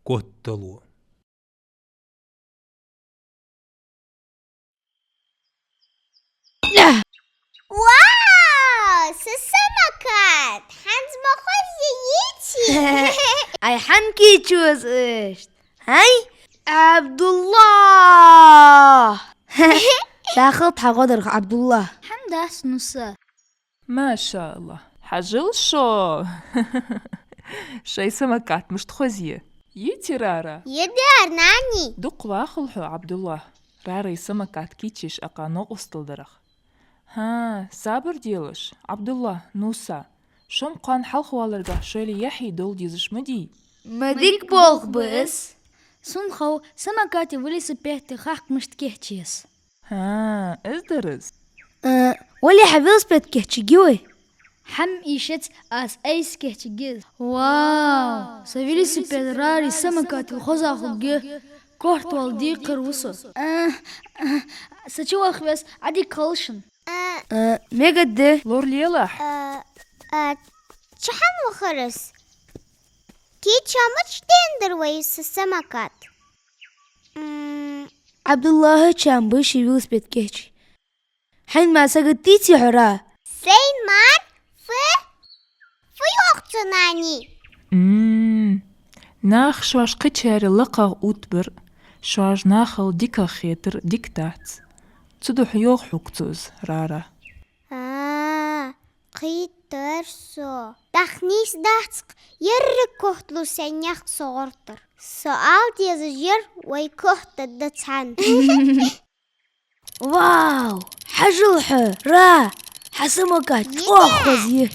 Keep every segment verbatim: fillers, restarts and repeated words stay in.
котдало. Вау! Са самокат! ХӀанз ма хоза йийций! Ай, хӀана кийчо аз иштта? ХӀай, Ӏабдулла! Сагот хьа гӀодарах, Ӏабдулла. ХӀама дац, Нуса. Машалла. Хьажал шо. Шоай самокат мишта хоза я. Йийций, Рара? Йийцар, нани. Дукха вахалва хьо, Ӏабдулла. Рарай самокат кийчъеш акха новкъостал дарах. ХӀа, сабар делаш, Ӏабдулла, Нуса. Шо-м кхоана хьалхаваларгахьа шоайла яхьий дола дезаш ма дий. Ма дика болх ба из. Сона хов, самокати велосипеди хьакъ мишта кийчъе еза. ХӀа, из дар из. Э, вале, хьа велосипед кийчъергья вай? ХӀама ийшац, аз айса кийчъергья из. Вау! Са велосипед Рарай самокатал хоза хургья, корта вала декхар ва со. Э, э, со чу ваха веза, Ӏадика хилда шун. Э, мегаргда. Лоралелахь. Э, э, чу хӀана вахар из? Кийчо мича деннадар вай са самокат? М. Ӏабдуллахьа чам ба ший велосипед кийчъе. Хьайна мара сагот дийций хьо, Ра? Сайна мара? Фу? Фу йоах цо, нани? М, наха шоаш кхычарех лакхагӀа оттабар, шоаш нахал дикагӀа хетар дика дац. Цудухьа йоах хьога цо из, Рара. А, кхийтар со. ТӀаккха нийса дац-кх, еррига котдало сайна яхь со гӀертар. Со ала дезаш яр вай котдадда цхьана. Вау! Хьажал хьо, Ра! Хьа самокат чӀоагӀа хоза я.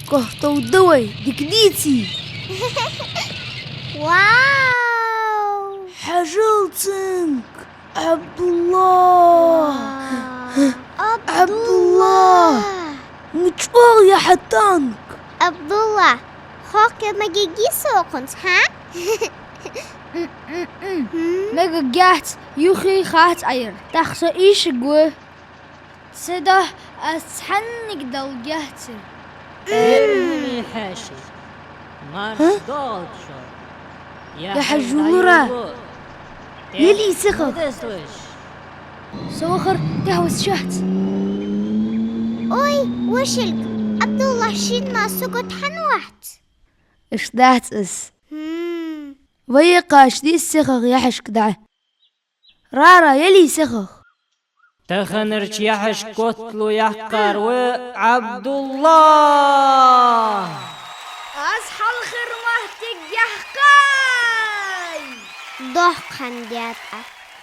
Котдала да вай, дика дийций? Вау! Хьажал цунга, Ӏабдулла! Вау! Ӏабдулла! Ӏабдулла! Ну чӀоагӀа я хьа танк! Ӏабдулла, хьокхе мегаргьий со укхунца, хӀа? М-м-м. Хм? Мегаргьяц, юххе хац Ӏа ер. ТӀаккха со ийшаргва. Са духьа аз цхьаннега даларгьяц ер. М. Э, хьаьший. Марш доагӀалда шо. Я хьажал, Ра. Ела йий сихагӀа. Со вахар тӀехьа висача яц. Ой, вошилг, Ӏабдулла, шийна мара сагот хӀана вац? Иштта дац из. Хм. Вай кхача деза сихагӀа яхьашка дӀа. Рара, ела йий сихагӀа. Таханарча яхьашка котдало яьккхар ва Ӏабдулла. Аз хьалхара моттиг яьккхай. Дохка хӀама даьд Ӏа.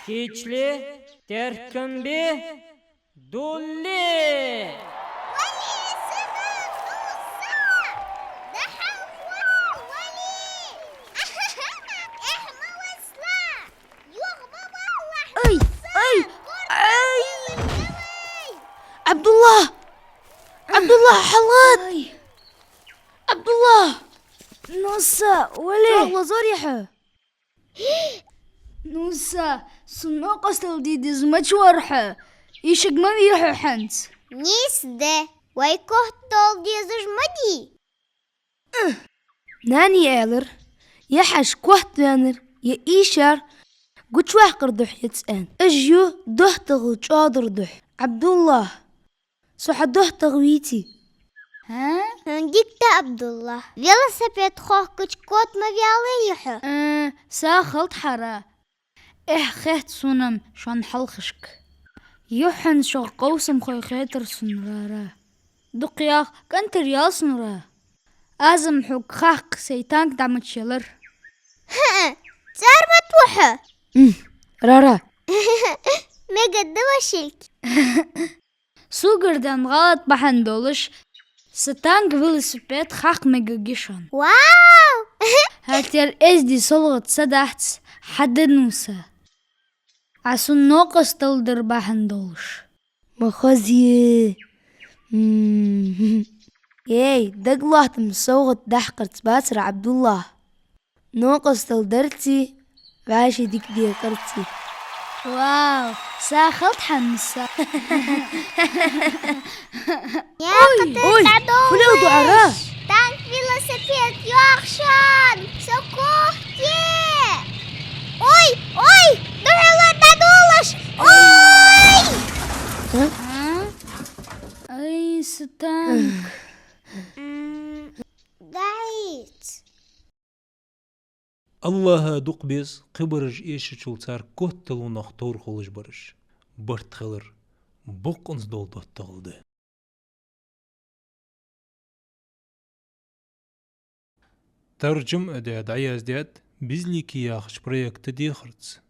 Кийчле, теркам бе, дулле. Вали, сиха, Нуса! Дахьал хьо, вали! Эхь, ма васла! Юха ма валлахь, ай, Нуса! Ай, ай! Ӏабдулла! Ӏабдулла, хьалгӀатта! Ай! Ӏабдулла! Нуса, вали! ЧӀоагӀа лазар я хьо! Нуса, сона новкъостал де деза ма чувар хьо, ийшаргма вий хьо хӀанз? Нийса да, вай котдала дезаш ма дий. Нани аьлар, яхьаш котваьннар е ийшар гучаваккхар духьа яц аьнна. Уж ю доттагӀал чӀоагӀдар духьа. Ӏабдулла, со хьа доттагӀа веций? ХӀа? ХӀана дика да, Ӏабдулла. Велосипед хьокхача кот ма ваьллий хьо? Э, сагот хилда хьа, Ра. Эхь хет сона-м шун хьалхашка. Юххьанца шух къовсамхой хетар сона, Рара. Дукха яха кӀантар ял сона, Ра. Аз-м хьога хьакха сай танк дӀа мича елар. ХӀа-а, цӀармат ва хьо? М, Рара. Мегаргда, вошилг. Согара даьнна гӀалат бахьан долаш, са танк, велосипед хьакха мегаргья шоана. Вау! ХӀаьта ер эздий салгӀат са дац, хьа да, Нуса. Ӏа сона новкъостал дар бахьан долаш. Ма хоза я. М. Эй, дагалоаттам совгӀат дӀахьакхарца бацар, Ӏабдулла. Новкъостал дарций, вӀаший дика декхарций. Вау, сагот хилда хьа, Нуса. Ой, ой, хулел дуӀара. Танк, велосипед йоагӀа шоана, со кохте. Станк. М, дайц. АллахӀа дукха беза, кхыбараш эшачул цар котало нах товр хулаш бараш. Барт хилар боккъонца дола доттагӀал да. Таржам а даь, дӀаяздаьд «Безликий» яхача проекта дехарца.